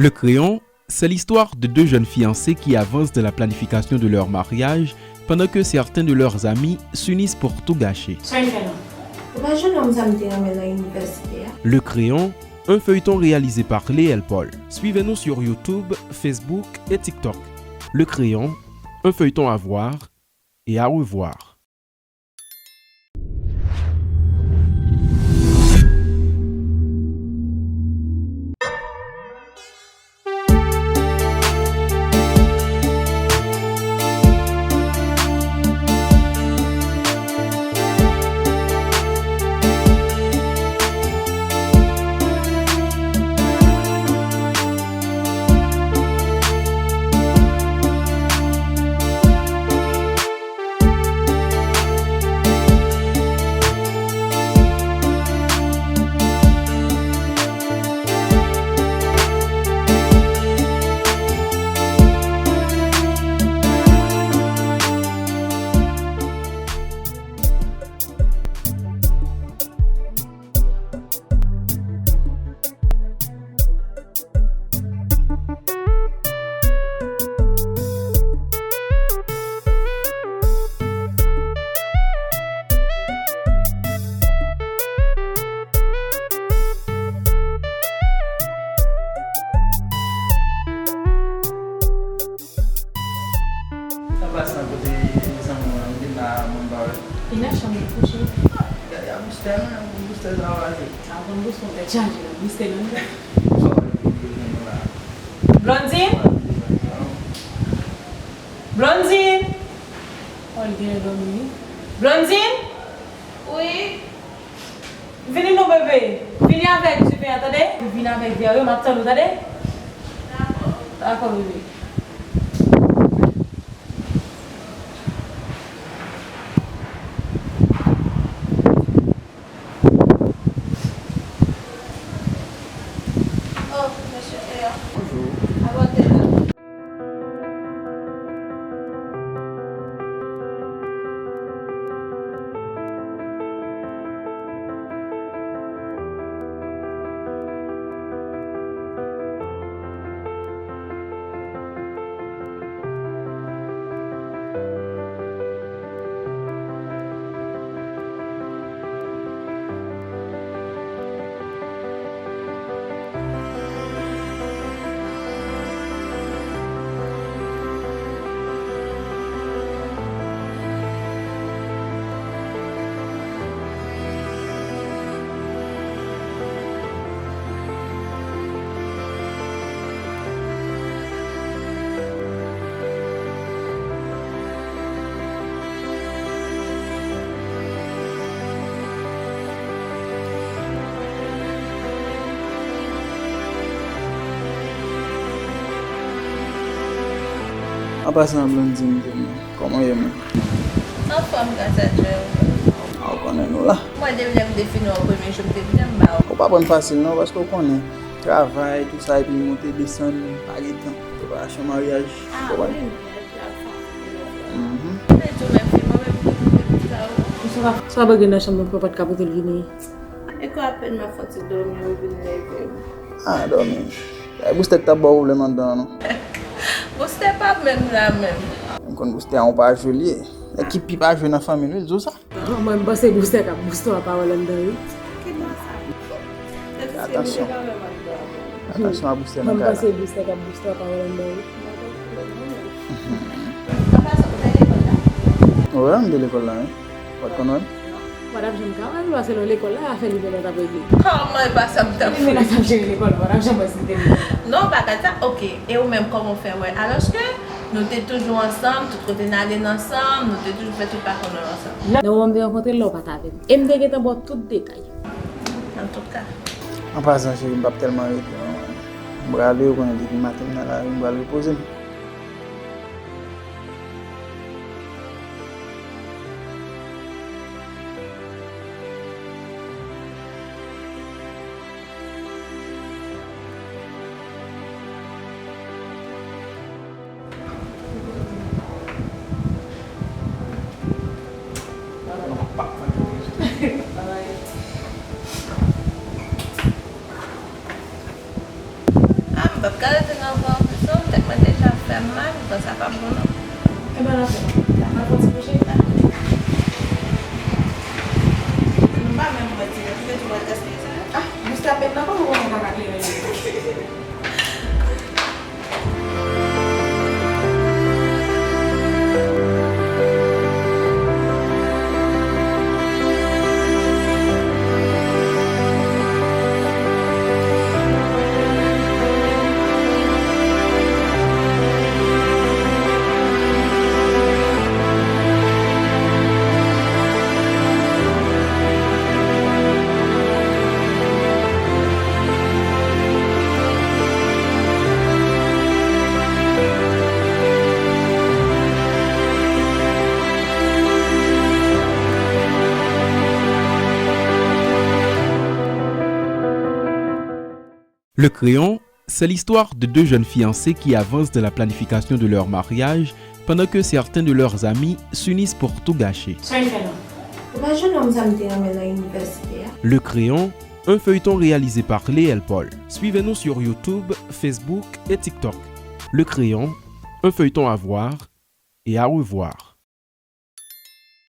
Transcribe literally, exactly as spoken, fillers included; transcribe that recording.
Le Crayon, c'est l'histoire de deux jeunes fiancés qui avancent dans la planification de leur mariage pendant que certains de leurs amis s'unissent pour tout gâcher. Sa l fè la? Ou pa jwenn nonm sa m te renmen nan inivèsite a? Le Crayon, un feuilleton réalisé par Léel Paul. Suivez-nous sur YouTube, Facebook et TikTok. Le Crayon, un feuilleton à voir et à revoir. Sa pase nan kote zanmi w lan, m vin la, moun pa wè. Li nan chanm li kouche. Ah, y a, y a boustè, men boustè sa pase. A, bon, boustè, tèt chaje, la, boustè, non. Sa w wè, li vin la. Blondine? Blondine! Oh, li genlè dòmi, wi. Blondine? Wi. Vini non, bebe. Vini avèk diven an, tande? Vini avèk vè yo, m ap tann ou, tande? Dakò. Dakò, bebe. Oh, mesye Freya. Bonjou. Abòde la. An pasan, Blondine, kòman w ye, menm? Anfòm, gras a Dye. A, ou konnen nou la. Mwen, depi lè m te fin wè w premye jou, m te di m ba w. Ou pa pran l fasil, non, paske w konnen. Travay, tout sa, epi monte desann, pa gen tan. Preparasyon maryaj, ou konprann? Ah, wi, maryaj la fatige, non. Mhm. Men tou menm, se mwen menm ki kite tout sa, wi. Sa w ap regle nan chanm nan pou w pa t ka pote l vini? E kou apèn m ap fè yon ti dòmi, ou vin leve m. Ah, dòmi. E boustè k t ap ba w pwoblèm anndan an, non? Boustè pa menm la menm. M konn boustè an, ou pa jwe l ye. Nèg ki pi pa jwe nan fanmi l, wi, l di w sa. Mwen, m panse boustè k ap boustè w ap pawòl anndan, wi. Ki bò sa? Atansyon. Atansyon a boustè nan kay la. Mwen, m panse boustè k ap boustè w ap pawòl anndan, wi. Wi, m te lekòl la, wi. W pa t konn wè m? W pa t ap janm ka wè m, paske lè w lekòl la, afè limena t ap regle. Kòman e pa sa m t ap fè? Limena t ap jere lekòl la, w pa t ap janm wè si m te lekòl la. Non, bagay sa, oke. E ou menm, kòman w fè wè? Alòske, nou te toujou ansanm, tout kote n ale n ansanm, nou te toujou fè tout pakou nou ansanm. Nan moman m te rankontre l la, ou pa t avè m. E m te gentan ba w tout detay. Antouka. An pasan, cheri, m p ap tèlman rete, non. M prale, ou konnen depi maten m nan lari, m pral repoze m. Ah, m p ap Gade nan van prizon, tèt mwen deja fè m mal, bon, sa pa bon non. Ebyen, n ap fè. N ap fè yon ti kouche. Nou pa menm wè ti lè, ti lè tou wè èske sa. Ah, jiskapennen nan pa wè yon kaka klere li. Le Crayon, c'est l'histoire de deux jeunes fiancés qui avancent dans la planification de leur mariage pendant que certains de leurs amis s'unissent pour tout gâcher. Sa l fè la? Ou pa jennonm sa m te renmen nan inivèsite a? Le Crayon, un feuilleton réalisé par Léel Paul. Suivez-nous sur YouTube, Facebook et TikTok. Le Crayon, un feuilleton à voir et à revoir.